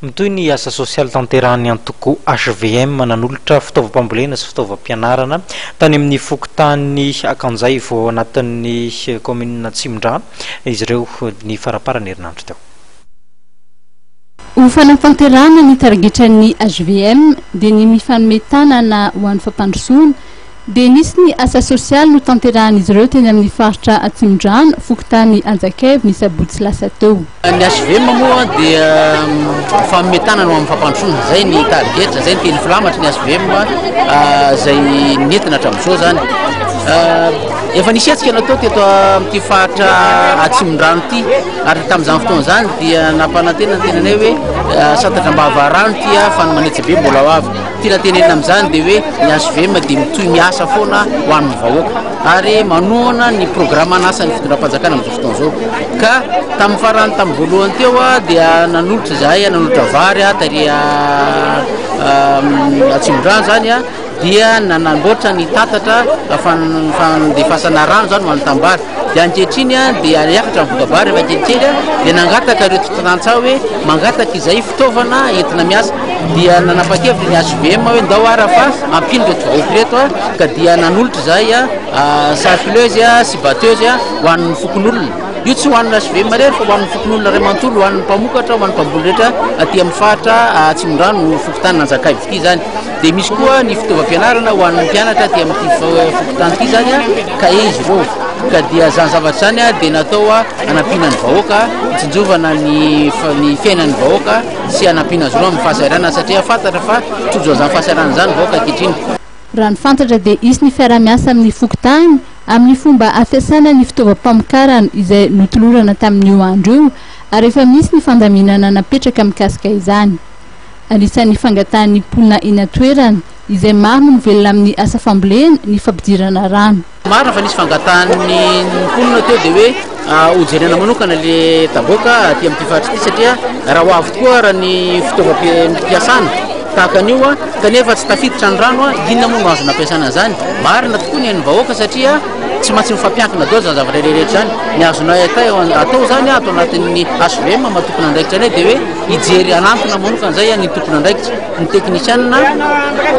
Mitohy ny asa sosialy tanterahan'ny antoko hvm nanolotra fitaovam-pambolena sy fitaovam-pianarana tany amin'ny fokontany Akanjaivo ao anatin'ny kaominina Atsimondrano izy ireo ny faramparan'ny herinandro teo. Ho fanatanterahana ny tarigetran'ny hvm dia ny mifanome tanana ho an'ny fampandrosoana dia nisy ny asa sosialy notanterahan'izy ireo teny amin'ny faritra Atsimondrano, fokontany Anjakaivo ny sabotsy lasa teo. Ny hvm moa dia mifanome tanana ho amin'ny fampandrosoana, izay ny tarigetra, izay ny teny filamatry ny hvm izay nentina hatramin'izao izany. Efa nisy hetsika natao teto amin'ity faritra Atsimondrano ity ary tamin'izany fotoana izany dia nampanantena ny tenanay hoe santatra ambava rano ity fa ny manetsa be mbola ho avy. Tiana tenenina amin'izany dia hoe ny hvm dia mitohy miasa foana ho an'ny vahoaka ary manohana ny programan'asan'ny fitondram-panjakana amin'izao fotoana izao. Ka tamin'ny farany tamin'ny voalohany teo dia nanolotra izahay, nanolotra vary tary Atsimondrano izany dia nanamboatra ny tatatra fandefasana rano izany ho an'ny tanimbary. Dia ankehitriny dia niakatra ny voka-bary efa kelikely dia nangataka ireto tantsaha hoe mangataka izay fitaovana entina miasa. Dia nanapa-kevitra ny HVM hoe ndao ara fa ampiana ireto vahoaka ireto ka dia nanolotra izahay sarcleuse sy batteuse ho an'ny fokonolona. Io tsy ho an'ny HVM irery fa ho an'ny fokonolona iray manontolo, ho an'ny mpamokatra, ho an'ny mpamboly rehetra aty amin'ny faritra Atsimondrano, fokontany Nanjakaivo ity izany. Dia misy koa ny fitaovam-pianarana ho an'ny mpianatra aty amin'ity fokontany ity izany, kahie izy ireo. Ka dia izany zavatra izany dia natao hanampiana ny vahoaka, hitsinjovana ny ny fiainan'ny vahoaka sy hanampiana azy ireo amin'ny fahasahiranana satria fantatra fa tojo an'izany fahasahiranana izany ny vahoaka ankehitriny. Raha ny fantatra dia hisy ny fiaraha-miasa amin'ny fokontany amin'ny fomba hampiasana ny fitaovam-pamokarana izay notolorana tamin'io andro io ary efa misy ny fandaminana napetraka mikasika izany. Anisan'ny fangatahan'ny mponina eny an-toerana, izay maro no mivelona amin'ny asa fambolena, ny fampidirana rano. Marina fa nisy fangatahan'ny mponina teo dia hoe hojerena manokana le taboaka aty amin'ity faritra ity satria raha ho avy tokoa raha ny fitaovam-piasana tahaka an'io kanefa tsy tafiditra ny rano, inona moa no azo nampiasana an'izany? Marina tokoa ny an'ny vahoaka satria tsy maintsy mifampiankina daholo izany zavatra rehetra izany. Ny azonay atao izany ato anatin'ny HVM maha tompon'andraikitra anay dia hoe hijery hanantona manokana izay ny tompon'andraikitra, ny teknisianina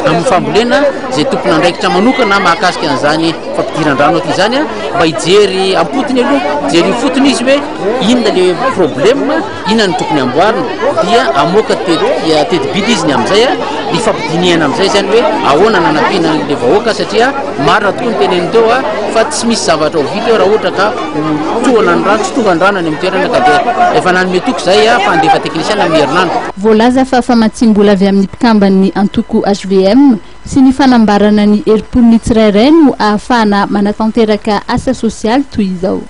amin'ny fambolena izay tompon'andraikitra manokana mahakasika an'izany fampidiran-drano aty izany mba hijery am-potony aloha, hijery ifotony izy hoe inona le problème, inona no tokony amboarina, dia hamoaka teti-bidy izy ny amin'izay, hifampidinihana amin'izay izany hoe ahoana no hanampiana an'ilay vahoaka satria marina tokoa ny teneniny teo fa tsy misy zavatra ho vita eo raha ohatra ka ho tohana ny rano, tsy tonga ny rano any amin'ny toerana ka dia efa nanome toky izay fa handefa teknisiana amin'ny herinandro. Voalaza fa famatsiam-bola avy amin'ny mpikamban'ny antoko hvm sy ny fanambarana ny herim-pon'ny tsirairay no ahafahana manatanteraka asa sosialy toy izao.